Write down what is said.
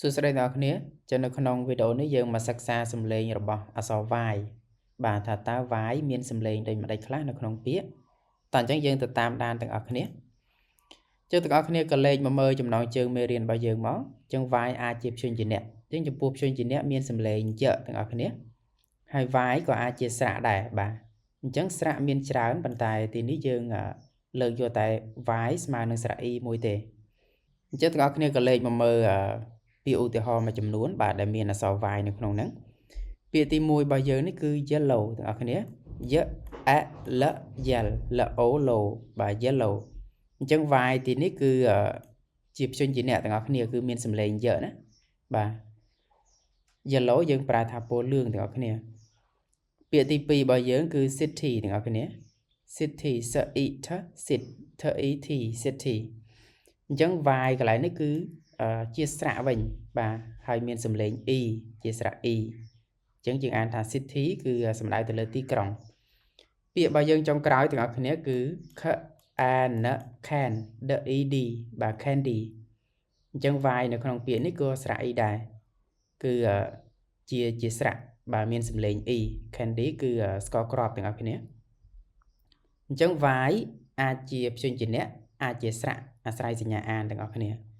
សួស្តីអ្នកទាំងអស់គ្នាចឹងនៅក្នុងវីដេអូនេះយើងមកសិក្សាសំឡេងរបស់អក្សរ Y បាទថាតើ Y មានសំឡេងដូចម្ដេចខ្លះនៅក្នុងពាក្យតោះអញ្ចឹងយើងទៅតាមដានទាំងអស់គ្នាជើងទាំងអស់គ្នាក៏លេខមកមើលចំណងជើងមេរៀនរបស់យើងមកអញ្ចឹង Y អាចជាព្យញ្ជនៈអញ្ចឹងចំពោះព្យញ្ជនៈមានសំឡេងយទាំងអស់គ្នាហើយ Y ក៏អាចជាស្រៈដែរបាទអញ្ចឹងស្រៈមានច្រើនប៉ុន្តែទីនេះយើងលើកយកតែ Y ស្មើនឹងស្រៈ e មួយទេអញ្ចឹងទាំងអស់គ្នាក៏លេខមកមើលពាក្យឧទាហរណ៍មួយចំនួនបាទដែលមានអក្សរ y នៅក្នុងហ្នឹងពាក្យទី1របស់យើងនេះគឺ yellow ទាំងអស់គ្នា y e l yel l o l o បាទ yellow អញ្ចឹង y ទីនេះគឺជាព្យញ្ជនៈទាំងអស់គ្នាគឺមានសំឡេងយណាបាទ yellow យើងប្រើថាពណ៌លឿងទាំងអស់គ្នាពាក្យទី2របស់យើងគឺ city ទាំងអស់គ្នា city s i t sit t e t city អញ្ចឹង y កន្លែងនេះគឺជាស្រៈវិញបាទហើយមានសំឡេង e ជាស្រៈ e អញ្ចឹងយើងអានថា city គឺសំដៅទៅលើទីក្រុងពាក្យរបស់យើងចុងក្រោយទាំងអស់គ្នាគឺ k a n can d e d បាទ candy អញ្ចឹង y នៅក្នុងពាក្យនេះក៏ស្រៈ e ដែរគឺជាជាស្រៈបាទមានសំឡេង e candy គឺស្ករគ្រាប់ទាំងអស់គ្នាអញ្ចឹង y អាចជាព្យញ្ជនៈអាចជាស្រៈអាស្រ័យសញ្ញាអានទាំងអស់គ្នា។